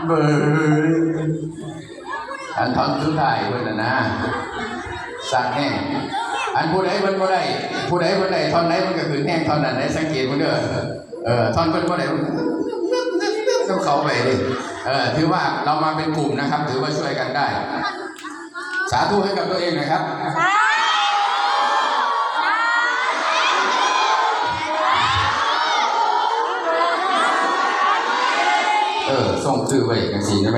ເບິ່ງ ອັນທ່ອນສຸດທ້າຍເພິ່ນນະນະ ສັກແຮງ. ອັນຜູ້ໃດເພິ່ນບໍ່ໄດ້ ຜູ້ໃດເພິ່ນໄດ້ທ່ອນໃດ ມັນກໍຂຶ້ນແຮງທ່ອນນັ້ນເດ້. ສັງເກດເບິ່ງເດີ ເອີ ທ່ອນເພິ່ນບໍ່ໄດ້ ນຳເຂົາໄປເດ້. ເອີ ຖືວ່າເຮົາມາເປັນກຸ່ມນະຄັບ ຖືວ່າຊ່ວຍກັນໄດ້. ສາທຸໃຫ້ກັບຕົວເອງໜ່ອຍຄັບ. ເອີ ສົ່ງຊື່ໄວ້ຈັ່ງຊີ້ນະ.